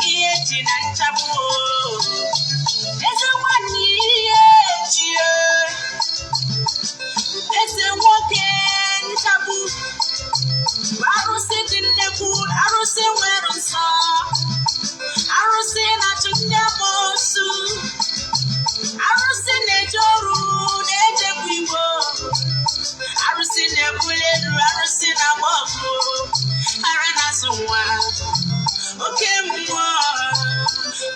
ihe ji na nchagbu o. Eze nwanyị ihe ji o. Eze nwoke nchagbu, arụsị dị nnekwu, arụsị nwere nsọ, arụsị na-achụ ndị amoosu, arụsị na-eje ọrụ na-ejekwa igbo, arụsị na-ebuli elu, arụsị na-agba ọgụ, ara na-azụ nwa, oke mmụọ.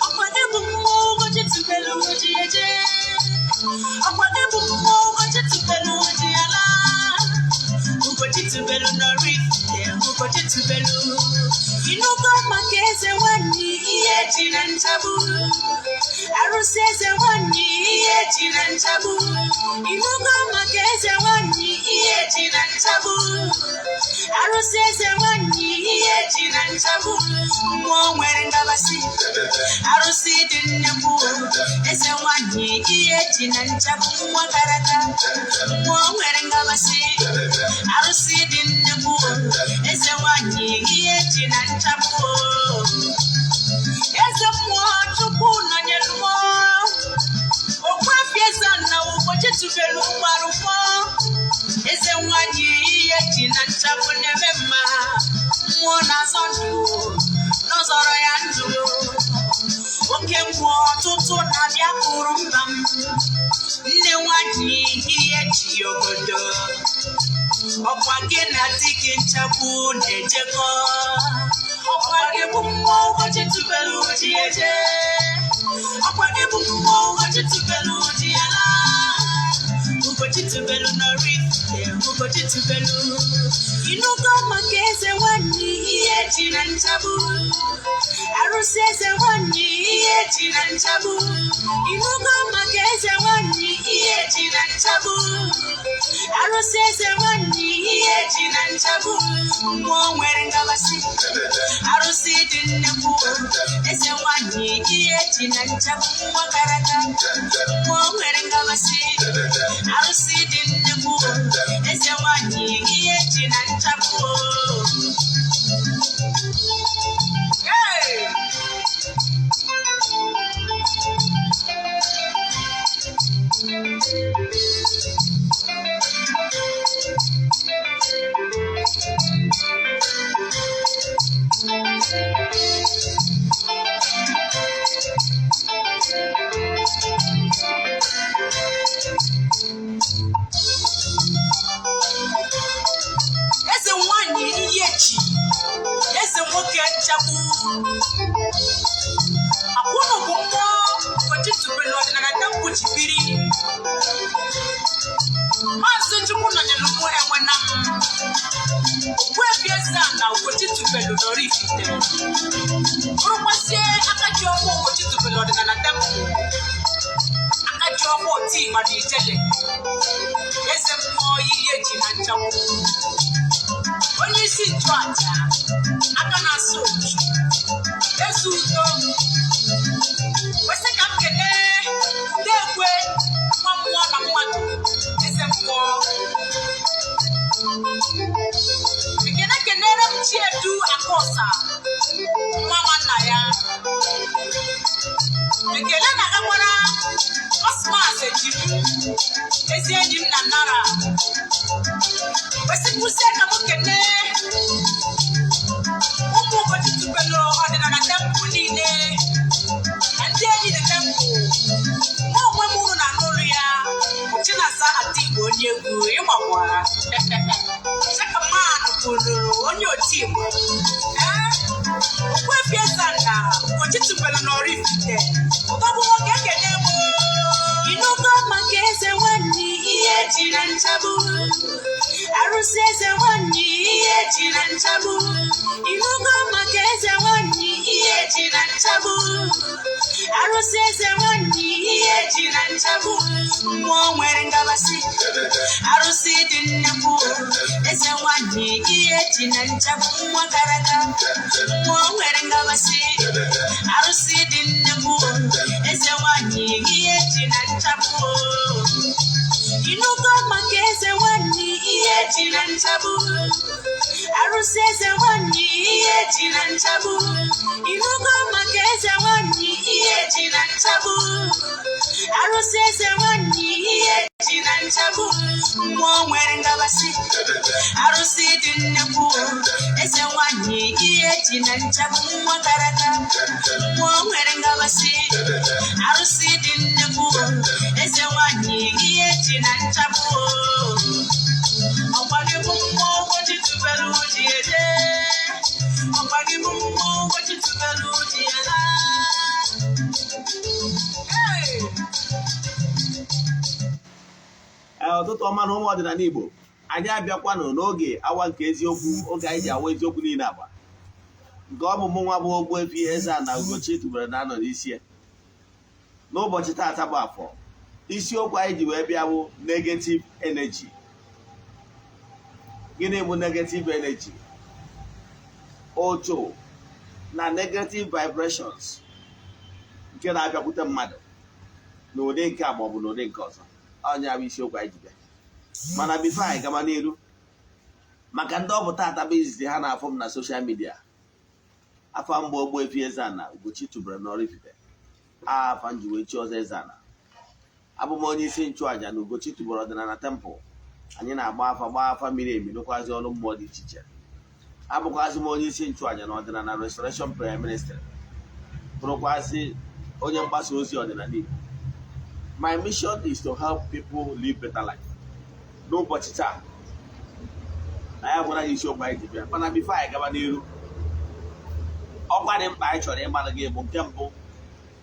Ọkwa gị bụ mmụọ Ugochi tubelu ji eje, ọkwa gị bụ mmụọ Ugochi tubelu ji ala, Ugochi tubelu n'Oraifite, Ugochi tubelu. Ịnụgo maka eze nwanyị ihe ji na nchagbu, arụsị eze nwanyị ihe ji na nchagbu. Ịnụgo maka eze nwanyị ihe ji na nchagbu, arụsị eze nwanyị ihe ji na nchagbu. Mmụọ nwere ngabasị, arụsị dị nnekwu, eze nwanyị ihe ji na nchagbu, nwa gara aga. Mmụọ nwere ngabasị, arụsị dị nnekwu, eze nwanyị ihe ji na nchagbu. Eze mmụọ, Chukwu nọnyere mmụọ Okpuefi eze na Ugochi tubelu gbarụkwọ. Eze nwanyị ihe ji na nchagbu na-eme mma, mmụọ na-azọ ndụ n'ọzọrọ ya ndụ. Oke mmụọ, ọtụtụ na-abịa kụrụ mba m. Nne nwanyị ihe ji obodo, ọkwa gị na di gị nchagbu na-ejekọ, ọkwa gị bụ mmụọ Ugochi tubelu ji eje, ọkwa gị bụ mmụọ Ugochi tubelu ji ala, Ugochi tubelu n'Oraifite, Ugochi tubelu. Ịnụgo maka eze nwanyị ihe ji na nchagbu, arụsị eze nwanyị ihe ji na nchagbu. Ịnụgo maka eze nwanyị ihe ji na nchagbu, arụsị eze nwanyị ihe ji na nchagbu. Mmụọ nwere ngabasị, arụsị dị nnekwu, eze nwanyị ihe ji na nchagbu, nwa gara aga. Mmụọ nwere ngabasị, arụsị dị nnekwu, eze nwanyị ihe ji na nchagbu. Hey! Eze nwanyị ihe ji, eze nwoke nchagbu, akwụnụ bụ mmụọ Ugochi tubelu ọdịnala temple ji biri. Maazị Chukwu nọnyere mụ enwe na m Ogbuefi eze na Ugochi tubelu n'Oraifite, bụrụkwazie aka ji ọfọ Ugochi tubelu ọdịnala temple, aka ji ọfọ oti mana ijele, eze mmụọ ihe ji na nchagbu, onye isi nchụaja, aka na-asụ ochu, eze udo. Kwesị ka m kelee Udekwe, nwa mmụọ na mmadụ, eze mmụọ. Ekene kenere m Chiedu Akọsa, nwa nwanna ya. Ekele na-agakwara Osmas Ejim, ezi enyi m na Nara. Kwesịkwụsị ka m kelee ụmụ Ugochi tubelu ọdịnala temple niile na ndị enyi dị temple. Mụ onwe m uru na n'olu ya bụ Chinasa Adigbo, onye egwu ịgbakwa Chakaman kwuru, onye otigbo. Ee, Ogbuefi Eze-Ana Ugochi tubelu n'Oraifite, ụtọbụ nwoke, ekene m. Ịnụgo maka eze nwanyị ihe ji na nchagbu, arụsị eze nwanyị ihe ji na nchagbu. Ịnụgo maka eze nwanyị ihe ji na nchagbu, arụsị eze nwanyị ihe ji na nchagbu. Mmụọ nwere ngabasị, arụsị dị nnekwu, eze nwanyị ihe ji na nchagbu, nwa gara aga. Mmụọ nwere ngabasị, arụsị dị nnekwu, eze nwanyị ihe ji na nchagbu. Ịnụgo maka eze nwanyị ihe ji na nchagbu, arụsị eze nwanyị ihe ji na nchagbu. Ịnụgo maka Eze nwanyị ihe ji na nchagbu, arụsị eze nwanyị ihe ji na nchagbu, mmụọ nwere ngabasị, arụsị dị nnekwu, eze nwanyị ihe ji na nchagbu, nwa gara aga, mmụọ nwere ngabasị, arụsị dị nnekwu, eze nwanyị ihe ji na nchagbu. Ọkwa gị bụ mmụọ Ugochi tubelu ji eje, ọkwa gị bụ mmụọ Ugochi tubelu ji ala. Hey! Ee, ụtụtụ ọma na ụmụ ọdịnala Igbo. Anyị abịakwanụ n'oge awa nke eziokwu, oge anyị ji awa eziokwu niile agba nke ọ bụ mụ nwa bụ Ogbuefi Eze-Ana Ugochi tubelu na-anọ n'isi ya. N'ụbọchị taata bụ Afọ, isiokwu anyị ji wee bịa bụ negative energy. Gịnị bụ negative energy? Otu na negative vibrations nke na-abịakwute mmadụ n'ụdị nke a maọbụ n'ụdị nke ọzọ. Ọnya bụ isiokwu anyị ji bịa. Mana before anyị gaba n'iru, maka ndị ọ bụ taata bụ izizi ha na-afụ m na social media, afa mgbe Ogbuefi Eze-Ana Ugochi tubelu n'Oraifite, afa nji wee chi ọzọ Eze-Ana, abụ m onye isi nchụàja na Ugochi tubelu ọdịnala temple. Anyị na-agba afa, gbaa afa miri emi, rụkwazi ọrụ mmụọ dị iche iche. Abụkwazị m onye isi nchụàja na Ọdịnala Restoration Prayer Ministry, bụrụkwazị onye mgbasa ozi ọdịnala Igbo. My mission is to help people live better life. N'ụbọchị taa, anyị agwara gị isiokwu anyị ji bịa. Mana before anyị gaba n'iru, ọkwa dị mkpa anyị chọrọ ịmara gị bụ nke mbụ,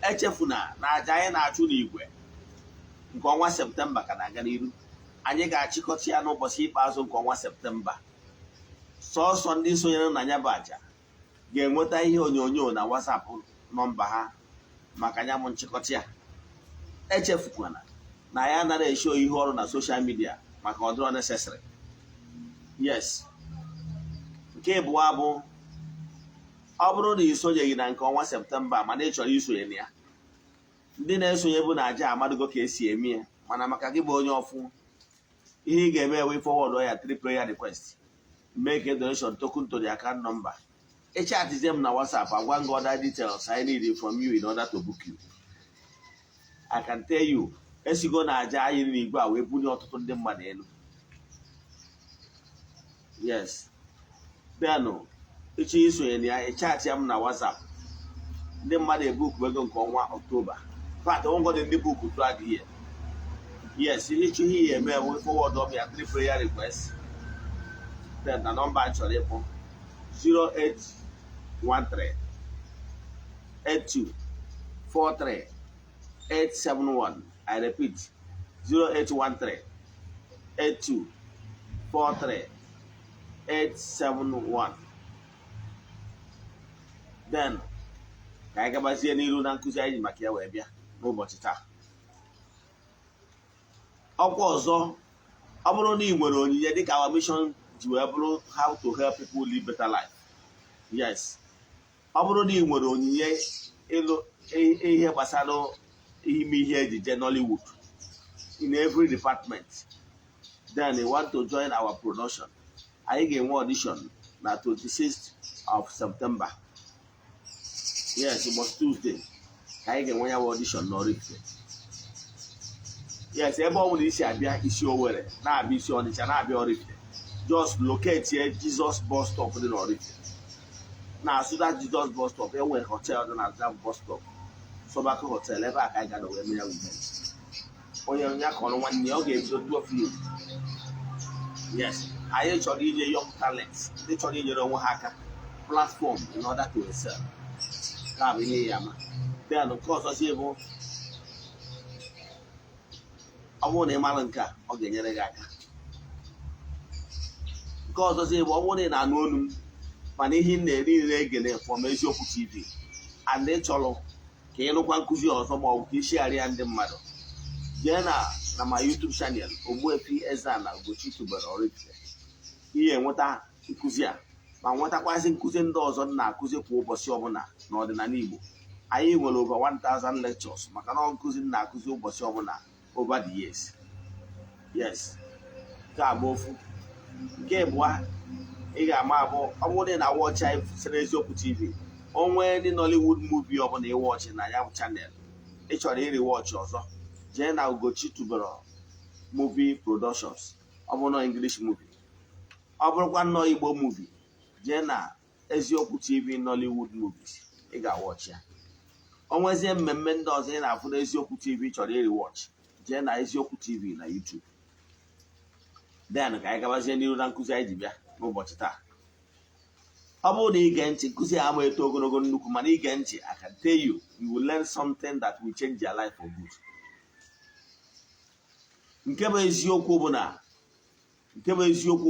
echefuna na aja anyị na-achụ n'igwe nke ọnwa Septemba ka na-aga n'iru. Anyị ga-achịkọta ya n'ụbọchị ikpeazụ nke ọnwa Septemba. Sọọsọ ndị sonyere na ya bụ aja ga-enweta ihe onyonyo na WhatsApp nọmba ha maka ya bụ nchịkọta ya. Echefukwana na ya anaghị eshow ihe ọrụ na social media maka ọ dịrọ necessary. Yes, nke ịbụọ bụ, ọ bụrụ na ị sonyeghị na nke ọnwa Septemba mana ị chọrọ isonye na ya, ndị na-esonye bụ na aja amadụgo ka esi eme ya. Mana maka gị bụ onye ọfụ, ihe ị ga-eme ewe forward ya three prayer request, make a donation token to the account number, ịchatizie m na WhatsApp, agwa gị other details I need from you in order to book you. I can tell you, esigo na aja anyị n'igwe a wee bunye ọtụtụ ndị mmadụ elu. Yes, then ịchọ isonye na ya, ịchatị ya m na WhatsApp. Ndị mmadụ ebook ego nke ọnwa Ọktoba fat onwegodi ndị book throughout the year. Yes, ihe ịchọ ihe ya eme bụ forward up ya three prayer request, then na nọmba a chọrọ ịkpọ 0813 82 43 871. I repeat, 0813 82 43 871. Then ka anyị gabazie n'iru na nkụzi anyị ji maka ya wee bịa n'ụbọchị taa. Ọkwa ọzọ, ọ bụrụ na ị nwere onyinye, dịka our mission ji wee bụrụ how to help people live better life, yes, ọ bụrụ na ị nwere onyinye ịlụ ihe gbasara ime ihe ejije Nollywood in every department, then you want to join our production, anyị ga-enwe audition na 26th of September. Yes, ụbọchị Tuesday ka anyị ga-enwe ya bụ audition n'Oraifite. Yes, ebe ọ bụla isi abịa, isi Owerri na-abịa, isi Ọnịcha na-abịa Oraifite, just locate here Jesus bus stop dị n'Oraifite. Na asụda Jesus bus stop, enwere hotel dị na that bus stop, Sobako Hotel. Ebe a ka anyị ga wee mee ya event. Onye onye kọrọ nwanne ya, ọ ga-ebido 12 noon. Yes, anyị chọrọ inye young talents, ndị chọrọ inyere onwe ha aka, platform in order to excel. Ka bụ ihe ya ama. Then nke ọzọ si bụ, ọ bụrụ na ị mara nke a, ọ ga-enyere gị aka. Nke ọzọ si bụ, ọ bụrụ na ị na-anụ olu m, mana ihe ị na-eri na-egene from Eziokwu TV and ị chọrọ ka ị nụkwa nkụzi ọzọ ma ọ bụ ka ị share ya ndị mmadụ, jee na ma YouTube channel Ogbuefi Eze-Ana Ugochi tubelu Oraifite, ihe enweta nkụzi a ma nwetakwazị nkụzi ndị ọzọ m na-akụzi kwa ụbọchị ọbụla n'ọdịnala Igbo. Anyị nwere over 1000 lectures maka na nkụzi m na-akụzi ụbọchị ọbụla over the years. Yes, nke a bụ ofu. Nke abụọ ị ga-ama abụ, ọ bụrụ na ị na-watch anyị site n'Eziokwu TV ma Onwe ndị Nollywood movie ọbụla ịwatchị na ya channel ị chọrọ ịrewatch ọzọ, jee na Ugochi Tubelu Movie Productions. Ọ bụrụ na English movie, ọ bụrụkwa nnọọ Igbo movie, jee na Eziokwu TV Nollywood movies, ị ga-awatch ya. O nwezie mmemme ndị ọzọ ị na-afụ n'Eziokwu TV chọrọ ịrewatch, jee na Eziokwu TV na YouTube. Then ka anyị gabazie n'iru na nkụzi anyị ji bịa n'ụbọchị taa. Ọ bụrụ na ige ntị, nkụzi a ama eto ogologo nnukwu, mana ige ntị, I can tell you, you will learn something that will change your life for good. Nke bụ eziokwu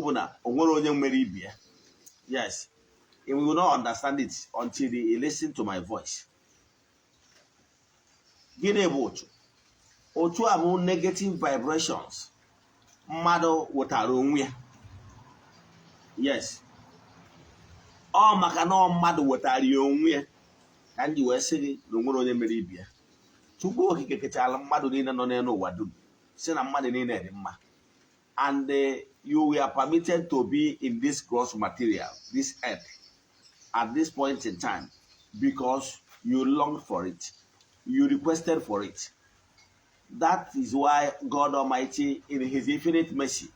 bụ na o nwere onye nwere ibi ya. Yes, you will not understand it until you listen to my voice. Gịnị bụ ụchụ? Ụchụ a bụ negative vibrations mmadụ wetara onwe ya. Yes, ọ maka na ọ mmadụ wetara ya onwe ya ka m ji wee sị gị na o nwere onye mere ibi ya. Chukwu Okike kechara mmadụ niile nọ n'elu ụwa dum, si na mmadụ niile dị mma, and you were permitted to be in this gross material, this earth, at this point in time because you longed for it, you requested for it. That is why God Almighty, in his infinite mercy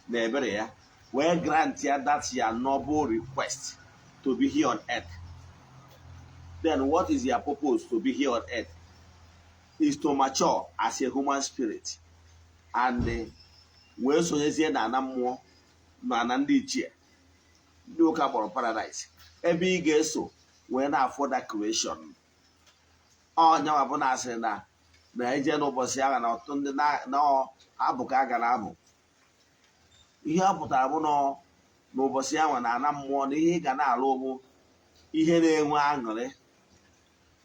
na ebere ya, wee grant ya that your noble request to be here on earth. Then what is your purpose to be here on earth? Is to mature as a human spirit and wee sonyezie na ana mmụọ na ana ndị ichie, ndị ụka kpọrọ paradise, ebe ị ga-eso wee na-afọda creation. Ọnyanwa bụ na asịrị na na eje n'ụbọchị agha na ọtụtụ ndị na abụ ka a gara abụ. Ihe ọ pụtara bụ na n'ụbọchị ahụ na ana mmụọ, na ihe ị ga na-alụ bụ ihe na-enwe aṅụrị,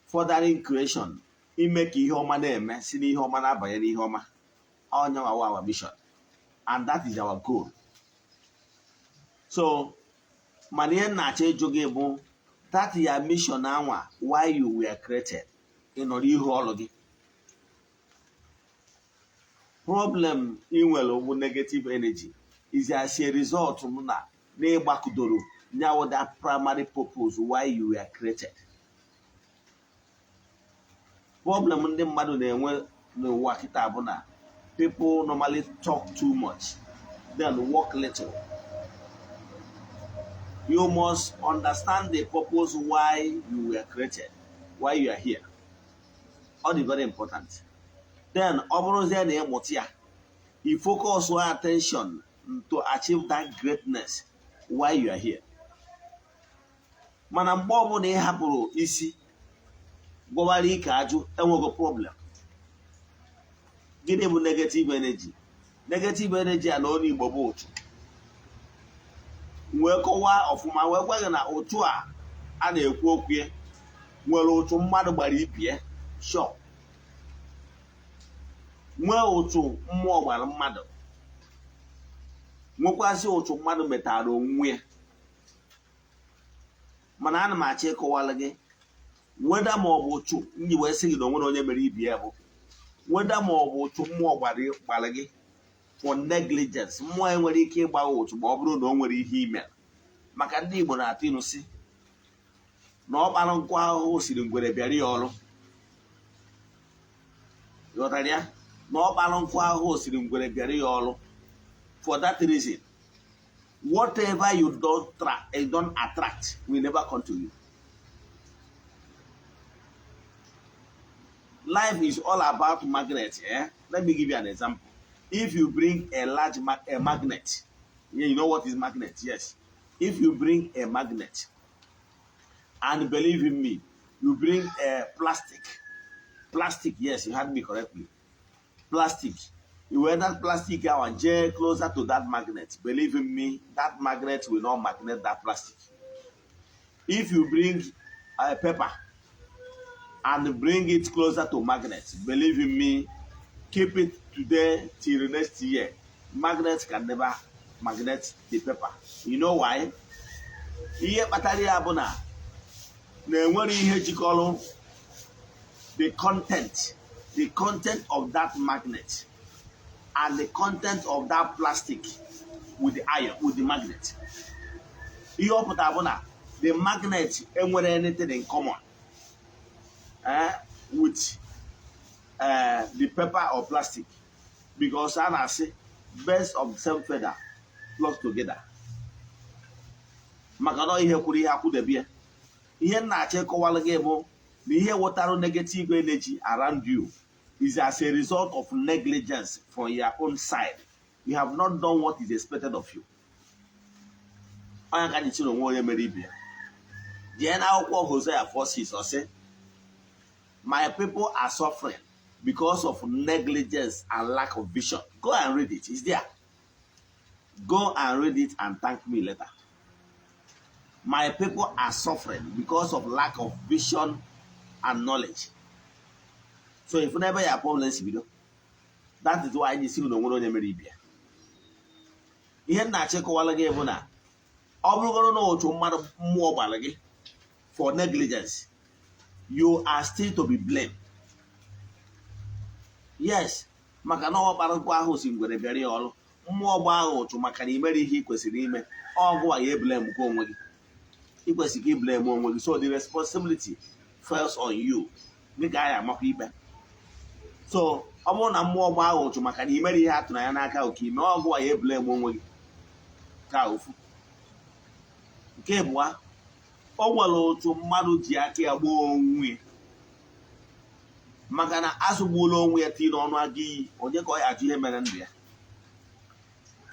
furthering creation, ime ka ihe ọma na-eme, si n'ihe ọma na-abanye n'ihe ọma. Ọnyanwa our mission and that is our goal. So mana ihe m na-achọ ịjụ gị bụ, that your mission anwa, why you were created, ị nọrọ ihu ọrụ gị? Problem ị nwere bụ negative energy is as a result m na n'ịgbakụdoro nyawo that primary purpose why you were created. Problem ndị mmadụ na-enwe n'ụwa kịta bụ na people normally talk too much then work little. You must understand the purpose why you were created, why you are here. Ọ dị very important. Then ọ bụrụzie na ịmụta ya, you focus your attention to achieve that greatness why you are here. Mana mgbe ọbụla ị hapụrụ isi gwọwara ike ajụ, enwego problem. Gịnị bụ negative energy? Negative energy a na ọnụ Igbo bụ ụchụ. Wee kọwaa ọfụma, wee gwa gị na ụchụ a a na-ekwu okwu ya nwere ụchụ mmadụ gbara ibie sure, nwee ụchụ mmụọ gbara mmadụ, nwekwazị ụchụ mmadụ metara onwe ya. Mana ana m achọ ịkọwara gị weda ma ọ bụ ụchụ nyi wee sị gị na onwere onye mere ibi ya bụ weda ma ọ bụ ụchụ mmụọ gbara gị for negligence. Mmụọ enwere ike ịgba gị ụchụ ma ọ bụrụ na o nwere ihe ime, maka ndị Igbo na-atụ ilu si na ọ kpara nkụ ahụhụ siri ngwere bịara ya ọrụ. Ghọtara ya na ọ kpara nkụ ahụhụ siri ngwere bịara ya ọrụ. For that reason, whatever you don't try, you don't attract will never come to you. Life is all about magnet, eh? Let me give you an example. If you bring a large a magnet, yeah, you know what is magnet? Yes. If you bring a magnet, and believe in me, you bring a plastic, plastic, yes, you heard me correctly, plastic. You wear that plastic out and jee closer to that magnet, believe in me, that magnet will not magnet that plastic. If you bring a paper and bring it closer to magnet, believe in me, keep it today till next year, magnet can never magnet the paper. You know why? Ihe kpatara ya bụ na na enwere ihe jikọrọ the content of that magnet and the content of that plastic with the iron, with the magnet. Ihe ọ pụtara bụ na The magnet enwere anything in common with the paper or plastic, because a na-asị birds of the same feather flock together, maka na ihe kwuru ihe akwụdebe ya. Ihe m na-achọ ịkọwalụ gị bụ na ihe wetara negative energy around you is as a result of negligence from your own side. You have not done what is expected of you. Onye ka anyị si na onwe onye mere ibe ya. Jee n'akwụkwọ Hosea 4:6, ọ sị, "My people are suffering because of negligence and lack of vision." Go and read it. It's there. Go and read it and thank me later. My people are suffering because of lack of vision and knowledge. So if never your problems bido, that is why anyị si na onwere onye mere ibe ya. Ihe m na-achọ ịkọwara gị bụ na ọ bụrụgoro na otu mmadụ mmụọ gbara gị for negligence, you are still to be blamed. Yes, maka na ọ kpara nkụ ahụ si ngwere bịara ya ọrụ. Mmụọ gba ahụ ụchụ maka na imere ihe ị kwesịrị ime, ọgụwa ya eblame kwa onwe gị. Ị kwesịrị ka iblame onwe gị. So the responsibility falls on you, gị ka a ya amakwa ikpe. So ọ bụrụ na mmụọ gba ahụ ụchụ maka na imere ihe a tụrụ anya n'aka oke ime, ọgụwa ya eblame onwe gị. Ka ofu nke abụọ, o nwere otu mmadụ ji aka ya gbuo onwe ya, maka na azụgbuola onwe ya tii n'ọnụ aga iyi. Onye ka ọ ya ajụ ihe mere ndụ ya?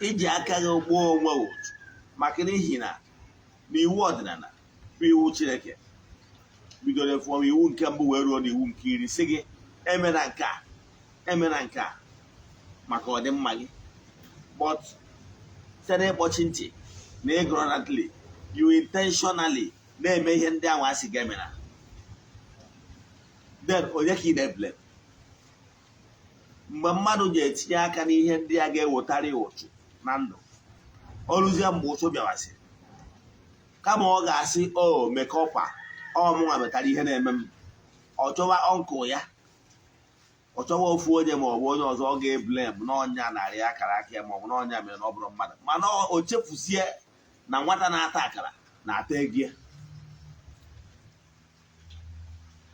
Iji aka gị gbuo onwe otu, maka n'ihi na n'iwu ọdịnala bụ iwu Chineke bidoro from iwu nke mbụ wee ruo n'iwu nke 10, si gị emena nke a, emena nke a, maka ọdịmma gị. But site n'ịkpọchi ntị na ignorantly, you intentionally na-eme ihe ndị ahụ a sị gị emena, then onye ka ị na-eblame? Mgbe mmadụ ga-etinye aka n'ihe ndị a ga-ewetara ya ụchụ na ndụ, ọ rụzie mgbe ụchụ bịawasị, kama ọ ga-asị o mekọpa ọ mụnwa metara ihe na-eme m, ọ chọwa uncle ya, ọ chọwa ofu onye ma ọ bụ onye ọzọ ọ ga-eblame n'ọnya narị akara aka ya, ma ọ bụ n'ọnya mere na ọ bụrụ mmadụ. Mana o chefuzie na nwata na-ata akara na-ata ego ya.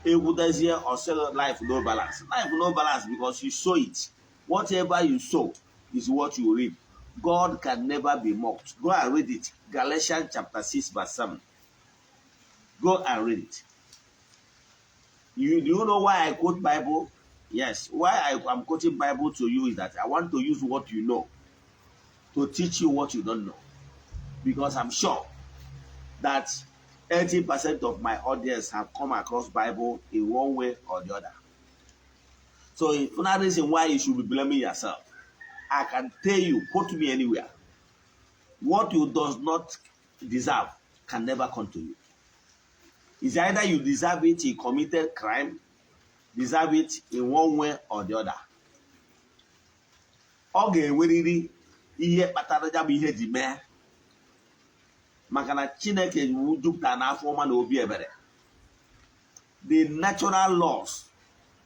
Ekwutezie, ọsịrị life no balance, life no balance, because you sow it. Whatever you sow is what you reap. God can never be mocked. Go and read it, Galatians chapter 6 verse 7. Go and read it. You do you know why I quote Bible? Yes, why I am quoting Bible to you is that I want to use what you know to teach you what you don't know, because I'm sure that 80% of my audience have come across Bible in one way or the other. So if not reason why you should be blaming yourself, I can tell you, quote me anywhere. What you does not deserve can never come to you. It's either you deserve it, you committed crime, deserve it in one way or the other. Ọ ga-enwerịrị ihe kpatara ya bụ ihe ji mee, maka na Chineke jupụtara n'afọ ọma na obi ebere. The natural laws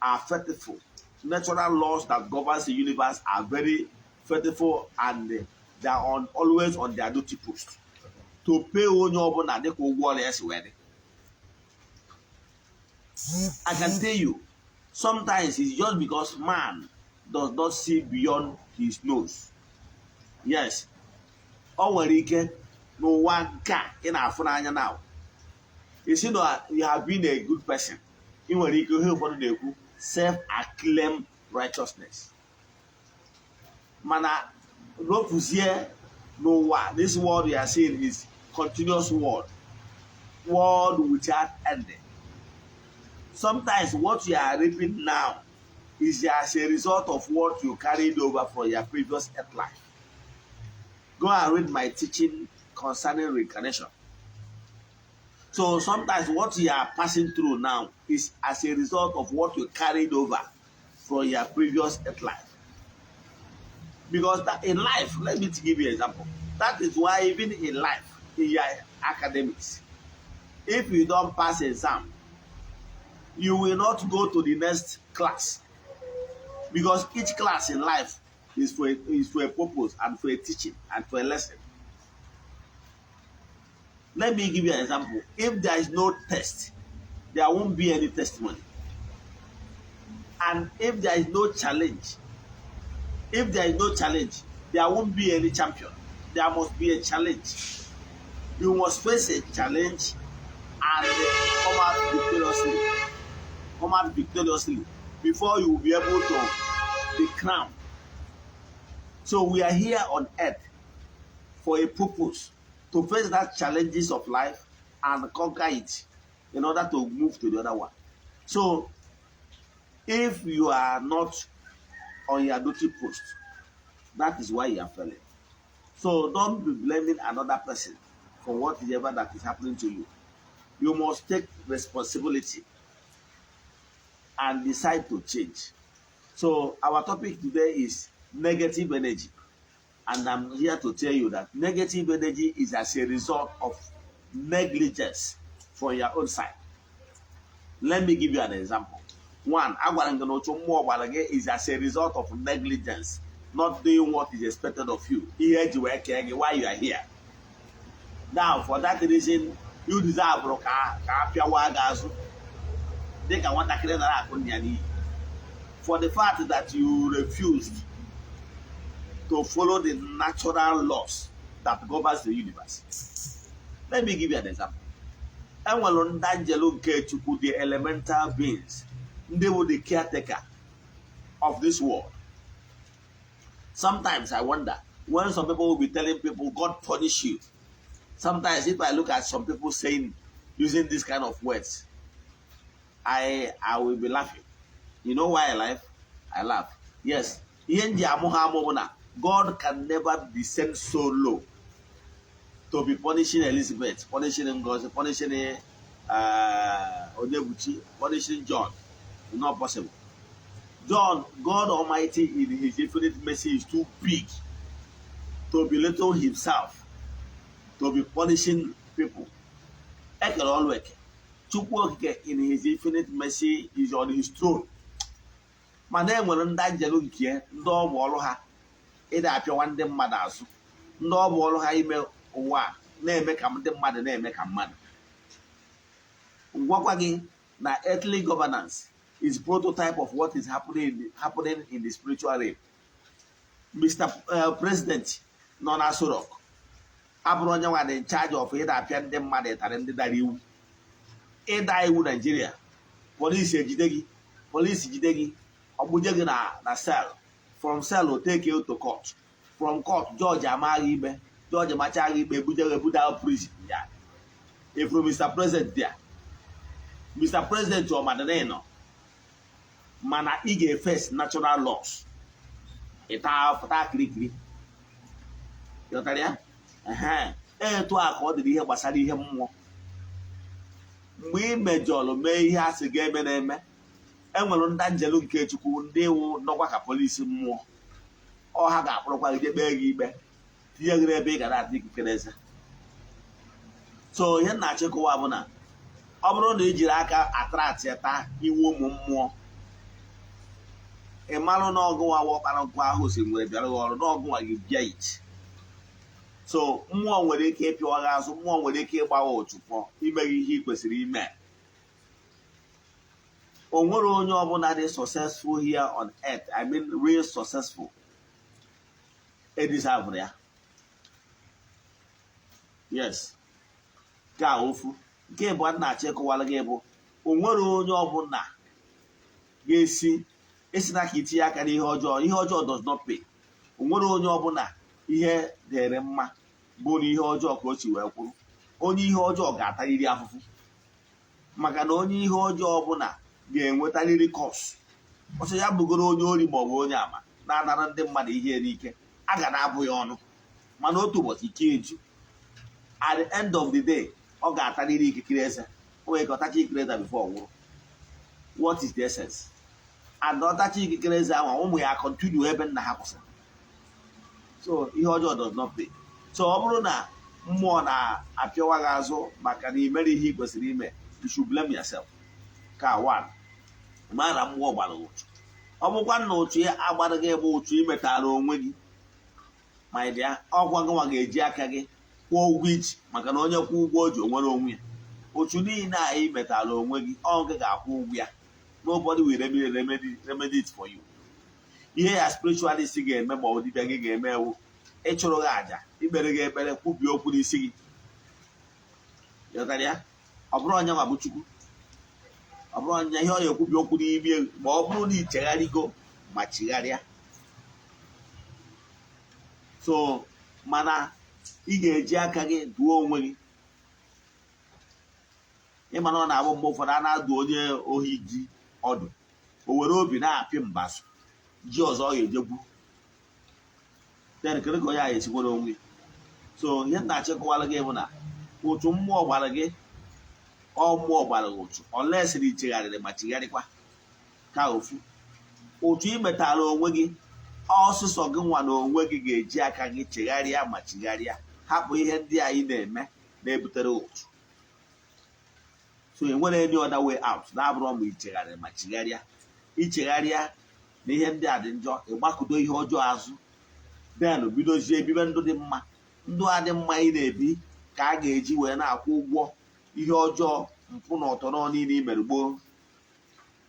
are faithful. Natural laws that governs the universe are very faithful, and they are always on their duty post to pay onye ọbụla dịka ụgwọ ọrụ ya si wee dị. I can tell you, sometimes it's just because man does not see beyond his nose. Yes, o nwere ike n'ụwa nke a ị na-afụ n'anya now, isi na you have been a good person. Ị nwere ike ihe ụfọdụ na-ekwu self-acclaimed righteousness, mana rofuzie n'ụwa. This world you are seeing is continuous world, world without ending. Sometimes what you are reaping now is as a result of what you carried over from your previous earth life. Go and read my teaching concerning reincarnation. So sometimes what you are passing through now is as a result of what you carried over from your previous earth life. Because that in life, let me give you an example. That is why even in life, in your academics, if you don't pass exam, you will not go to the next class. Because each class in life is for a purpose and for a teaching and for a lesson. Let me give you an example. If there is no test, there won't be any testimony. And if there is no challenge, if there is no challenge, there won't be any champion. There must be a challenge. You must face a challenge and come out victoriously. Come out victoriously before you will be able to be crowned. So we are here on earth for a purpose, to face that challenges of life and conquer it in order to move to the other one. So if you are not on your duty post, that is why you are failing. So don't be blaming another person for whatever that is happening to you. You must take responsibility and decide to change. So our topic today is negative energy. And I'm here to tell you that negative energy is as a result of negligence from your own side. Let me give you an example. One, agwara m gị na ụchụ mmụọ gbara gị is as a result of negligence, not doing what is expected of you. Ihe eji wee kee gị, why you are here. Now, for that reason, you deserve ka a pịawa gị azụ dịka nwatakịrị nara akụ nna ya n'iyi. For the fact that you refused to follow the natural laws that governs the universe. Let me give you an example. Enwere ndị angel nke Chukwu, the elemental beings, ndị bụ the caretaker of this world. Sometimes I wonder when some people will be telling people, "God punish you." Sometimes if I look at some people saying, using this kind of words, I will be laughing. You know why I laugh? I laugh. Yes. Ihe m ji amụ ha amụ bụ na God can never descend so low to be punishing Elizabeth, punishing Ngozi, punishing Onyebuchi, punishing John. It's not possible. John, God Almighty in His infinite mercy is too big to belittle Himself, to be punishing people. Ekere ọlụ eke. Chukwu Okike in His infinite mercy is on His throne. Mana e nwere ndị anjelu nke ya, ndị ọ bụ ọrụ ha ịda apịawa ndị mmadụ azụ, ndị ọ bụ ọrụ ha ime ụwa a na-eme ka ndị mmadụ na-eme ka mmadụ. Gwakwa gị na earthly governance is prototype of what is happening in the spiritual realm. Mr. President nọ na Aso Rock abụrụ onye nwa dị in charge of ịda apịa ndị mmadụ ịtarị, ndị dara iwu. Ịda iwu Naijiria, polisi ejide gị, polisi jide gị, ọgbuje gị na cell. From cell, o take you to court. From court, judge amaghị ikpe, judge machaghị ikpe, ebuje gị, ebuda prison ya. Ifuru Mr. President there, Mr. President ọmadịna nọ, mana ị ga-efes natural laws, ịta fụta kirikiri. Ịghọtara ya? Ehe, etu a ka ọ dịrị ihe gbasara ihe mmụọ. Mgbe ị mejọrọ, mee ihe a sị ga-eme na-eme, enwere ndị anjelu nke Chukwu, ndị iwu nọkwa ka polisi mmụọ. Ọ ha ga-akpụrụkwa gị jee kpee gị ikpe, tinye gị n'ebe ị ga na-ata ikikere eze. So ihe m na-achịkọwa bụ na ọ bụrụ na ị jiri aka attract taa iwu ụmụ mmụọ, ị marụ na ọgụnwa wọkpara nkụ ahụ si nwere bịara gị ọrụ na ọgụnwa gị bịa it. So mmụọ nwere ike ịpịwa gị azụ, mmụọ nwere ike ịgbawa otu pụọ ime gị ihe ị kwesịrị ime. O nwere onye ọbụla dị successful here on earth, I mean real successful, edeserve ya. Yes, nke a ofu. Nke ịbụọ m na-achọ ịkọwara gị bụ o nwere onye ọbụla ga-esi esi na ka itinye aka n'ihe ọjọọ. Ihe ọjọọ does not pay. O nwere onye ọbụla ihe dịrị mma bụ na ihe ọjọọ ka o si wee kwuru. Onye ihe ọjọọ ga-atarịrị afụfụ, maka na onye ihe ọjọọ ọbụla ga-enwetarịrị curse. Ọsọ ya bụgoro onye ori maọbụ onye ama na-anara ndị mmadụ ihe n'ike, a ga na-abụ ya ọnụ, mana otu ụbọchị ike eju. At the end of the day, ọ ga-atarịrị ikikere eze. O nwere ka ọtacha ikikere eze before ọ nwụrụ. What is the essence? And ọtacha ikikere eze ahụ, ụmụ ya continue ebe nna ha kwụsịrị. So ihe ọjọọ does not pay. So ọ bụrụ na mmụọ na-apịawa gị azụ maka na imere ihe ị kwesịrị ime, you should blame yourself. Ka one mara mmụọ gbara ụchụ, ọ bụkwa na ụchụ ya agbara gị bụ ụchụ imetara onwe gị, ma ị bịa ọkwa gị nwa ga-eji aka gị kwụọ ụgwọ ya. Kwụọ ụgwọ iji, maka na onye kwụọ ụgwọ o ji, o nwere onwe ya. Otu niile anyị metara onwe gị, ọ gị ga-akwụ ụgwọ ya. Nobody will remedy it for you. Ihe ya spiritualist ga-eme ma ọ bụ dibịa gị ga-eme ewu ịchụrụ gị àjà, ikpere gị ekpere, kwubie okwu n'isi gị. Ghọtara ya? Ọ bụrụ onye nwa bụ Chukwu, ọ bụrụ onye ihe ọ ga-ekwubi okwu n'ime, ma ọ bụrụ na ichegharịgo ma chigharịa. So mana ị ga-eji aka gị duo onwe gị. Ịma na ọ na-abụ mgbe ụfọdụ a na-adụ onye ohi ji ọdụ, o were obi na-apị mbazụ ji ọzọ ọ ga-ejegwu. Then kedu ka onye ahụ esikwara onwe ya? So ihe m na-achịkọwara gị bụ na ụtụ mmụọ gbara gị, ọ mmụọ gbara gị ụtụ olesịrị ichegharịrị ma chigharịkwa. Ka ofu ụtụ ị metara onwe gị, ọsụsọ gị nwa na onwe gị ga-eji aka gị chegharịa ma chigharịa, hapụ ihe ndị anyị na-eme na-ebutere ụtụ. So enwere any other way out na-abụrụ ma ichegharịrị ma chigharịa. Ichegharịa na ihe ndị a dị njọ, ịgbakụdo ihe ọjọọ azụ, then bidozie ebibe ndụ dị mma. Ndụ a dị mma ị na-ebi ka a ga-eji wee na-akwụ ụgwọ ihe ọjọọ, mpụ na ọtọrọ niile i mere gboo.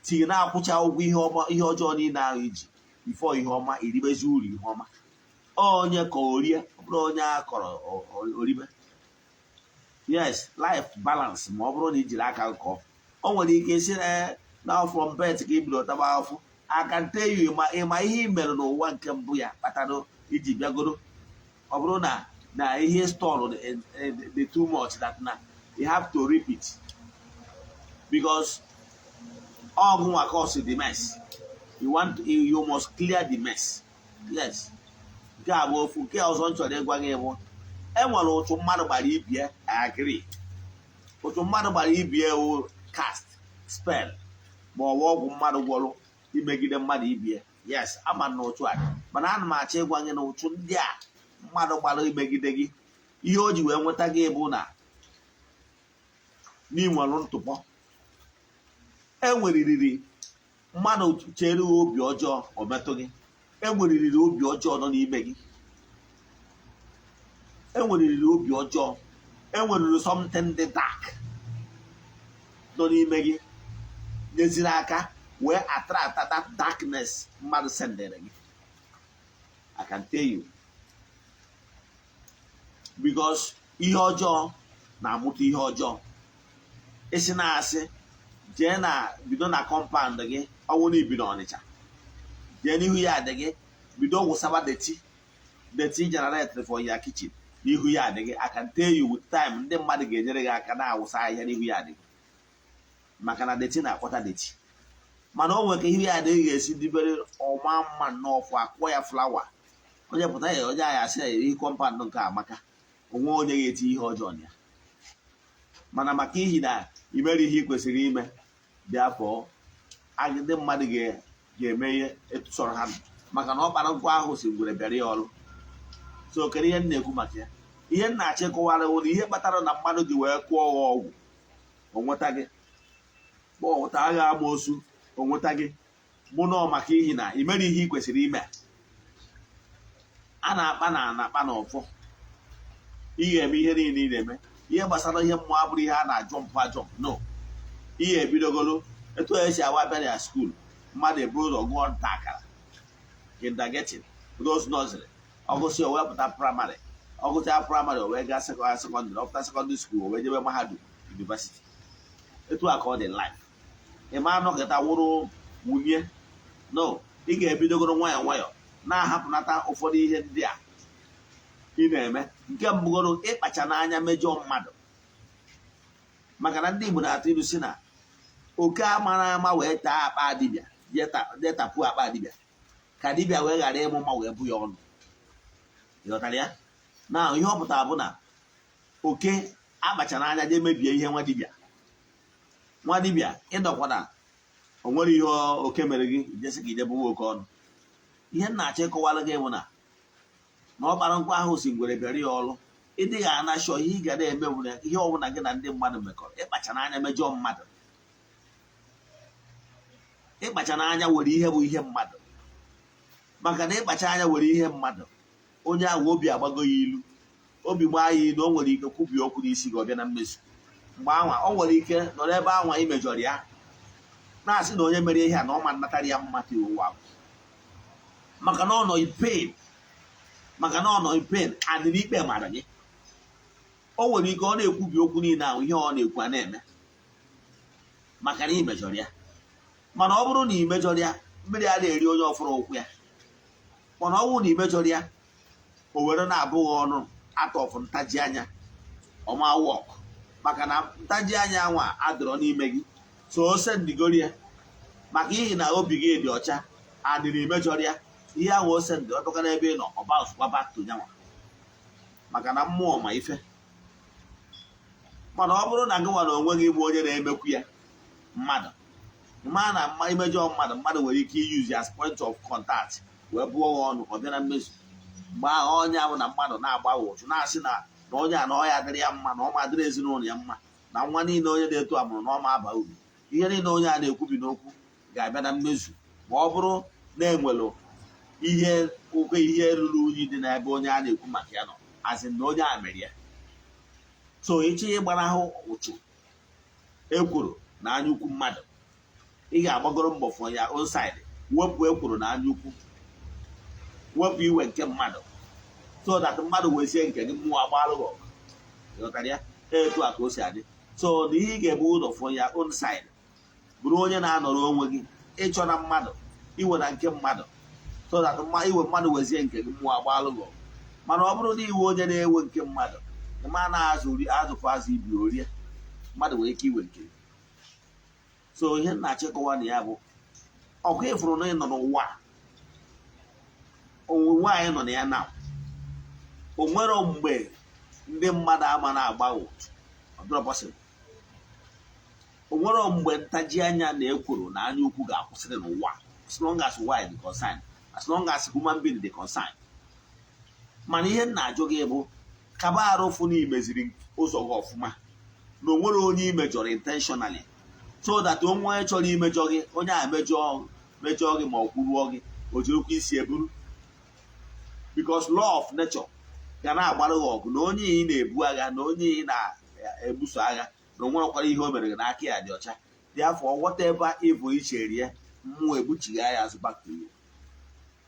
Tinye na-akwụcha ụgwọ ihe ọma, ihe ọjọọ niile ahụ iji before ihe ọma, iribezi uru ihe ọma. Onye ka orie, ọ bụrụ onye a kọrọ oribe. Yes, life balance. Ma ọ bụrụ na i jiri aka kọọ, o nwere ike isi na from birth ka i bido taba afụ. I can tell you, ịma ihe ị mere n'ụwa nke mbụ ya kpatara iji bịagoro. Ọ bụrụ na ihe store dị too much that na you have to repeat, because ọ gụnwa cause the mess. You must clear the mess. Yes, nke a bụ ofu. Nke ọzọ m chọrọ ịgwa gị bụ, e nwere ụchụ mmadụ gbara ibie. I agree, ụchụ mmadụ gbara ibie wụ cast spell ma ọ bụ ọgwụ mmadụ gwọrọ imegide mmadụ ibie. Yes, ama na ụchụ a dị, mana ana m achọ ịgwa gị na ụchụ ndị a mmadụ gbara imegide gị, ihe o ji wee nweta gị bụ na n'inwere ntụpọ. Enweriri mmadụ chere obi ọjọọ, o metụ gị. Enweriri obi ọjọọ nọ n'ime gị, enweriri obi ọjọọ, enweriri something dị dark nọ n'ime gị nyeziri aka wee attract that darkness mmadụ sendere gị. I can tell you, because ihe ọjọọ na-amụta ihe ọjọọ. Isi na-asị jee na bido na compound gị, ọnwụ na ibi n'Ọnịcha, jee n'ihu ya adị gị, bido wụsaba dirty, dirty generate for your kitchen n'ihu ya adị gị. I can tell you, with time, ndị mmadụ ga-enyere gị aka na-awụsa ahịhịa n'ihu ya adị gị, maka na dirty na-akpọta dirty. Mana o nwere ka ihu ya adịghị ga-esi dibere ọma mma nnọọ, fụ akpọ ya flower, onye pụta ya, onye agha asị ya ihe compound nke amaka, onwe onye ga-eti ihe ọjọọ na ya. Mana maka ihi na imere ihe ị kwesịrị ime dị afọ, ndị mmadụ ga-eme ihe etu sọrọ ha, maka na ọ kpara nkụ ahụ si ngwere bịara ya ọrụ. So kedu ihe m na-ekwu maka ya? Ihe m na-achọ ịkọwara bụ na ihe kpatara na mmadụ ji wee kụọ gị ọgwụ onweta gị, kpọta agha amoosu onweta gị, bụ nọọ maka ihi na ị mere ihe ị kwesịrị ime. A na-akpa na na-akpa na ọfọ. Ị ga-eme ihe niile ị na-eme. Ihe gbasara ihe mmụọ abụrụ ihe a na-ajọ mpụ ajọ no. Ihe ebidogolo etu esi awa bịa na school, mmadụ eburu ụzọ gụọ nta akara, kindergarten, those nursery, ọgụsị o wee pụta primary, ọgụsịa primary o wee gaa secondary, ọpụta secondary school o wee jebe mahadum, university. Etu a ka ọ dị life. Ị ma anọkịta wụrụ nwunye no. Ị ga-ebidogoro nwayọọ nwayọọ na-ahapụnata ụfọdụ ihe ndị a ị na-eme. Nke mbụgoro, ịkpacha n'anya mejọọ mmadụ, maka na ndị Igbo na-atụ ilu si na oke amara ama wee taa akpa dibịa, jee tapuo akpa dibịa, ka dibịa wee ghara ịmụ mma wee bụ ya ọnụ. Ịghọtara ya? Na ihe ọ pụtara bụ na oke akpacha n'anya jee mebie ihe nwa dibịa. Nwa dibịa ịdọkwana o nwere ihe oke mere gị, ijesi ka ije bụwa oke ọnụ. Ihe m na-achọ ịkọwara gị bụ na ọ kpara nkwa ahụ si ngwere bịara ya ọrụ. Ịdịghị anashọ ihe ị ga na-eme bụ na ihe ọbụla gị na ndị mmadụ mekọrọ, ịkpacha n'anya mejọọ mmadụ, ịkpacha n'anya were ihe bụ ihe mmadụ, maka na ịkpacha anya were ihe mmadụ, onye ahụ obi agbago ya ilu. Obi gbaa ya na o nwere ike kwubie okwu n'isi gị, ọ bịa na mmezu. Mgbe anwa o nwere ike nọrọ ebe anwa ị mejọrọ ya, na-asị na onye mere ihe a na ọ ma nnatara ya mma ka ụwa, maka na ọ nọ in pain, maka na ọ nọ in pain and n'ikpe mara gị. O nwere ike ọ na-ekwubi okwu niile ahụ, ihe ọ na-ekwu a na-eme maka na ị mejọrọ ya. Mana ọ bụrụ na ị mejọrọ ya, mmiri a na-eri onye ọfụrụ ụkwụ ya. Mana ọ bụrụ na ị mejọrọ ya, o were na-abụghị ọnụ atọfụ ntaji anya ọma work, maka na ntaji anya anwa adịrọ n'ime gị. So ose ndigori ya maka ihi na obi gị dị ọcha adịrị imejọrọ ya, ihe ahụ ose ndị ọbịakwa n'ebe ị nọ, ọ bounce back to nyanwa, maka na mmụọ ma ife. Mana ọ bụrụ na gị nwa na onwe gị bụ onye na-emekwu ya mmadụ, ma na mma imejọ mmadụ, mmadụ nwere ike iyuzi as point of contact wee bụọ gị ọnụ, ọ bịa na mmezu. Mgbe ahụ onye ahụ na mmadụ na-agba ụchụ, na-asị na na onye a na ọ ya adịrị ya mma, na ọ ma adịrị ezinụlọ ya mma, na nwa niile onye na-eto amụrụ na ọ ma aba uru, ihe niile onye a na-ekwubi n'okwu ga-abịa na mmezu, ma ọ bụrụ na enwere ihe ụkọ, ihe ruru unyi dị n'ebe onye a na-ekwu maka ya nọ, asị na onye a mere ya. So ịchọ ịgbanahụ ụchụ, ekworo na anyaukwu mmadụ, ị ga-agbagoro mbọ for ya own side, wepụ ekworo na anyaukwu, wepụ iwe nke mmadụ, so that mmadụ wezie nke gị, mmụọ agbalụ gị ọgụ. Ịghọtara ya? Etu a ka o si adị. So na ihe ị ga-ebu ụzọ for ya own side, bụrụ onye na-anọrọ onwe gị, ịchọ na mmadụ iwe na nke mmadụ, so that iwe mmadụ wezie nke gị, mmụọ agbalụ gị ọgụ. Mana ọ bụrụ na iwe onye na-ewe nke mmadụ, ma na-azụ azụfụ azụ ibi orie, mmadụ nwere ike iwe nke gị. So ihe m na-achịkọwa na ya bụ ọkụ ịfụrụ na ị nọ n'ụwa onwunwe anyị nọ na ya na o nwere mgbe ndị mmadụ ama na-agba ụtụ, ọ dịrọ possible. O nwere mgbe ntaji anya na ekworo na anya ukwu ga-akwụsịrị n'ụwa, as long as ụwa dị concerned, as long as human being dị concerned. Mana ihe m na-ajụ gị bụ, kaba arụ fụ na imeziri ụzọ gị ọfụma, na o nwere onye imejọrọ intentionally, so that onwe onye chọrọ imejọ gị, onye a mejọọ gị ma ọ kwuruo gị, o jirikwa isi eburu, because law of nature ga na-agbara gị ọgụ na onye ị na-ebu agha na onye ị na-ebuso agha na o nwerekwara ihe o mere gị n'aka ya dị ọcha. Therefore, whatever evil i chere ya, mmụọ egbuchigha ya azụ back to you.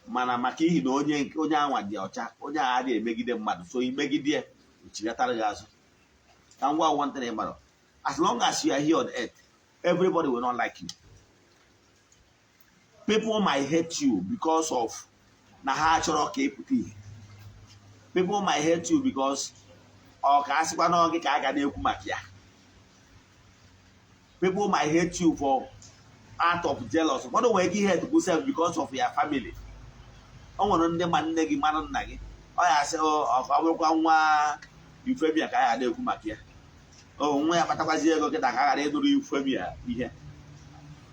Mana maka ihi na onye anwa dị ọcha, onye agha adịghị emegide mmadụ, so imegide ya, ochighatara gị azụ. Ka ngwa one thing ịmara: as long as you are here on earth, everybody will not like you. People might hate you because of na ha chọrọ ka ị pụta ihe. People might hate you because ọ ka a sịkwa na gị ka a ga na-ekwu maka ya. People might hate you for out of jealous. Ụfọdụ nwere ike hate gị self because of your family. O nwere ndị ma nne gị, mara nna gị, ọ ya asị ọ ka ọ bụrụkwa nwa Ifemia ka a ga na-ekwu maka ya, o nwa ya kpatakwazi ego kịta ka a ghara ịnụrụ Ifemia ihe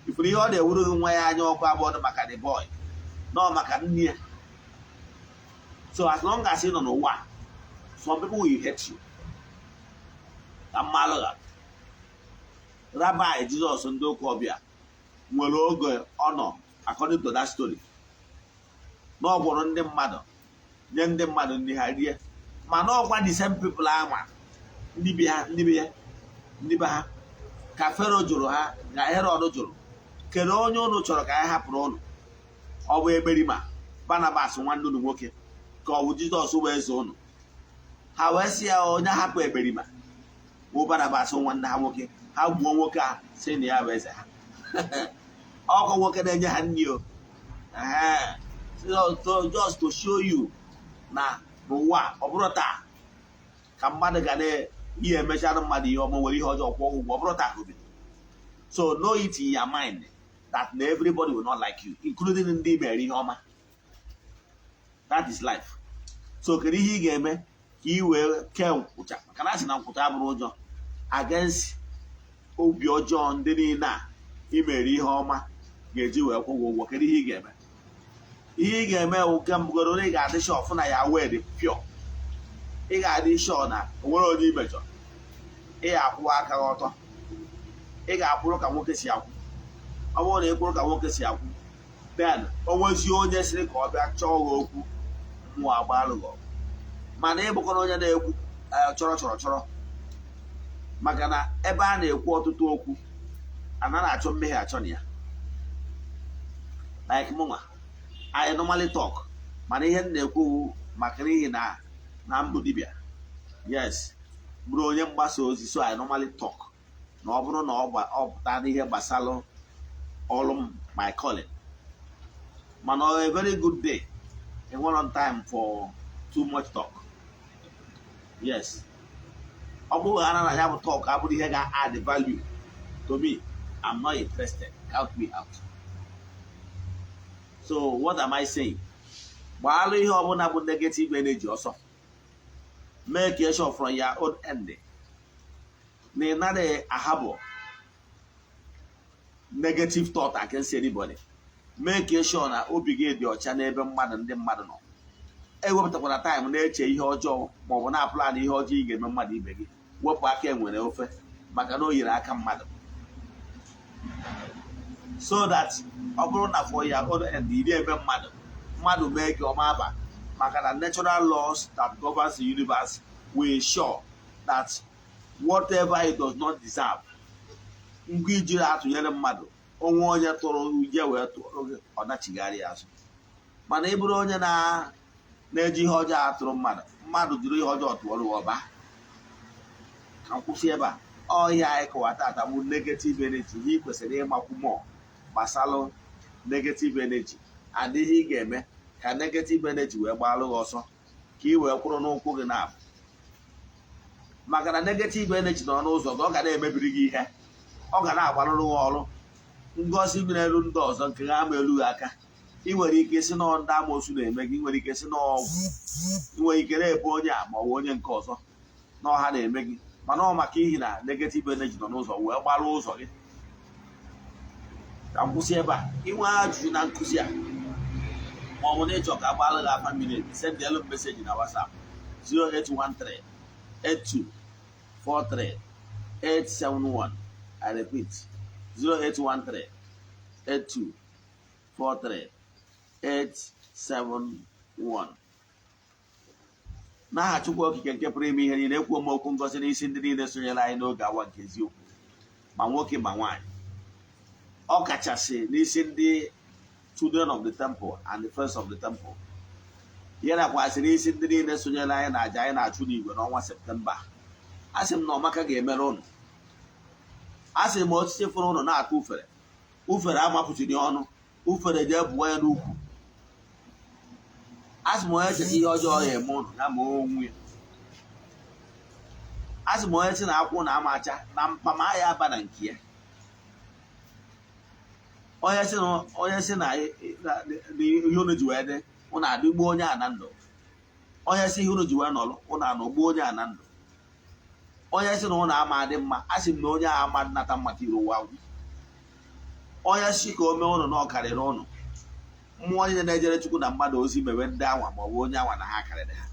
ifuru. Ihe ọ na-ewuru gị nwa ya anya ọkụ abụọ maka the boy nọ maka nne ya. So as long as ị nọ n'ụwa, some people will hate you. Ka mmalụ ga Rabbi Jizọs, ndị ụka ọbịa, nwere oge ọ nọ, according to that story, na ọ gwọrọ ndị mmadụ, nye ndị mmadụ nri ha rie, mana ọkwa the same people ama ndị be ha, ndị be ya, ndị be ha, ka Fero jụrụ ha, ka Herọd jụrụ, kedu onye unu chọrọ ka anyị hapụrụ unu? Ọ bụ Ekperima Barnabas, nwanne unu nwoke, ka ọ bụ Jizọs bụ eze unu? Ha wee sị ya, onye hapụ Ekperima bụ Barnabas, nwanne ha nwoke. Ha gbuo nwoke a, sị na ya bụ eze ha. Ọkụ nwoke na-enye ha nri o. So just to show you na n'ụwa, ọ bụrụ taa ka mmadụ ga na ihe emechara mmadụ ihe ọma, nwere ihe ọjọọ kwụọ ụgwọ, ọ bụrụ taa ka o bido. So know it in your mind that na everybody will not like you, including ndị mere ihe ọma. That is life. So kedu ihe ị ga-eme ka ị wee kee nkwụcha? Maka na a sị na nkwụcha abụrụ ụjọ against obi ọjọọ ndị niile a imere ihe ọma ga-eji wee kwụ gị ụgwọ. Kedu ihe ị ga-eme? Ihe ị ga-eme bụ, nke mbụgoro, ị ga-adị sure na ya wee dị pure. Ị ga-adị sure na o nwere onye imejọ. Ị ga-akwụwa aka gị ọtọ. Ị ga-akwụrụ ka nwoke si akwụ. Ọ bụrụ na ị kwụrụ ka nwoke si akwụ, then o nwezi onye sịrị ka ọ bịa chọọ gị okwu, mmụọ agbalụ gị ọgụ. Mana ịbụkwana onye na-ekwu chọrọ chọrọ chọrọ, maka na ebe a na-ekwu ọtụtụ okwu, anaghị achọ mmehie achọ na ya. Like mụnwa, I normally talk, mana ihe m na-ekwu maka n'ihi na mbụ dibịa, yes, bụrụ onye mgbasa ozi, so I normally talk na ọ bụrụ na ọ pụta n'ihe gbasara ọrụ m, my calling. Mana a very good day, enwero time for too much talk. Yes, ọ bụrụ ha na ya bụ talk abụrụ ihe ga-add value to me, I'm not interested. Count me out. So what am I saying? Gbaalụ ihe ọbụla bụ negative energy ọsọ. Make sure from your own end na ị naghị ahabụ negative thought against anybody. Make sure na obi gị dị ọcha n'ebe mmadụ, ndị mmadụ nọ. Ewepụtakwara time na-eche ihe ọjọọ maọbụ na-aplan ihe ọjọọ ị ga-eme mmadụ ibe gị. Wepụ aka enwere ofe, maka na o yiri aka mmadụ, so that ọ bụrụ na for your own end iri eme mmadụ, mmadụ mee gị ọma aba, maka na natural laws that governs the universe will ensure that whatever it does not deserve, ngwa ijiri atụnyere mmadụ onwe onye tụrụ uje wee tụọrọ gị, ọ nachigharị ya azụ. Mana ị bụrụ onye na-eji ihe ọjọọ atụrụ mmadụ, mmadụ jiri ihe ọjọọ tụọrọ ọba. Ka m kwụsị ebe a. Ọ ihe anyị kọwa tata bụ negative energy, ihe ị kwesịrị ịmakwu mọ gbasalụ negative energy and ihe ị ga-eme ka negative energy wee gbalụ gị ọsọ, ka ị wee kwụrụ n'ụkwụ gị na-abụ, maka na negative energy nọ n'ụzọ gị, ọ ga na-emebiri gị ihe, ọ ga na-agbarụrụ gị ọrụ. Ngozi bi n'elu ndị ọzọ, nke ha ama elu gị aka. Ị nwere ike si nọ ndị amoosu na-eme gị, ị nwere ike si n'ọgwụ, ị nwere ike na-ebu onye a ma ọ bụ onye nke ọzọ na ọha na-eme gị, mana ọ maka ihi na negative energy nọ n'ụzọ wee gbarụ ụzọ gị. Ka m kwụsị ebe a. Inwe ajụjụ na nkụzi a, ma ọ bụ na ịchọ ka agbalụ gị afa mmiri, sendelu m message na WhatsApp 0813 82 43 871. I repeat, 0813 82 43 871. N'aha Chukwu Okike nke pụrụ ime ihe niile, ekwuo m okwu ngozi n'isi ndị niile sonyere anyị n'oge awa nke eziokwu, ma nwoke ma nwaanyị, ọ kachasị n'isi ndị children of the temple and the friends of the temple, ya nakwasị n'isi ndị niile sonyere anyị na aja anyị na-achụ n'igwe n'ọnwa Septemba. A sị m na ọmaka ga-emere ụnụ. A sị m osisi fụrụ ụnụ na-atụ ufere, ufere amapụchiri ọnụ, ufere jee bụọ ya n'ukwu. A sị m onye cheta ihe ọjọọ ya eme ụnụ, ya ma onwe ya. A sị m onye sị na akwụ na ama acha na mpama ya aba na nke ya. Onye sị na ihe unu ji wee dị, ụnụ adịgbuo onye a na ndụ. Onye sị ihe unu ji wee nọrọ, ụnụ anọgbuo onye a na ndụ. Onye sị na ụnụ ama adị mma, a sị m na onye a ama nnata mmata iru ụwa agwụ. Onye si ka o mee ụnụ na ọ karịrị ụnụ, mmụọ niile na-ejere Chukwu na mmadụ ozi mewe ndị anwa ma ọ bụ onye anwa na ha karịrị ha.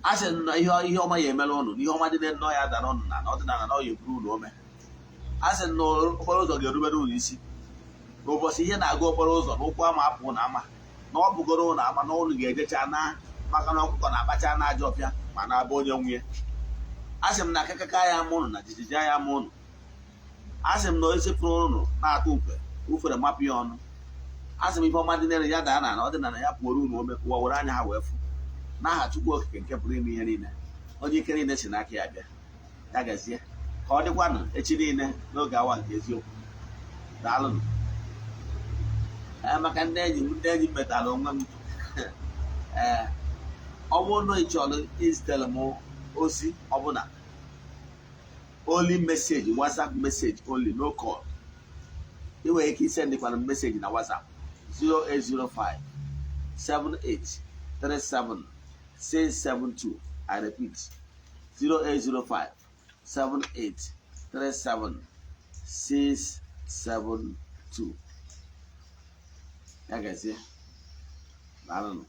A sị na ihe ọma ya emere ụnụ, na ihe ọma dị nnọọ ya dara ụnụ, na ọdịnala na ọ ya eburu ụlọ ome. A sị na okporo ụzọ ga-erubere ụnụ isi n'ụbọchị ihe na-aga okporo ụzọ na ụkwụ ama apụ na ama na ọ bụgoro ụnụ ama na ụnụ ga-ejecha na, maka na ọkụkọ na-akpacha na ajọ ọfịa ma na-abụ onye nwunye. A sị m na akakaka ya ama ụnụ na jijiji ya ama ụnụ. A sị m na osisi fụrụ ụnụ na-atụ ufe, ufere mapụ ya ọnụ. A sị m ife ọma dị n'elu ya daa na ọdịnala ya pụoro unu ome, ka ụwa were anya ha wee fụ. N'aha Chukwu Okike nke pụrụ ime ihe niile, onye ike niile si n'aka ya bịa, ya gazie. Ka ọ dịkwanụ echi niile n'oge awa nke eziokwu. Daalụnụ. Ee, maka ndị enyi m, ndị enyi m metara onwe m. Ee, ọ bụrụ na ị chọrọ izitere m ozi ọbụla, only message, WhatsApp message only, no call. Ị nwere ike isendịkwana m message na WhatsApp 0805 78 37 672. I repeat, 0805 78 37 672. Ya gazie, daalụnụ.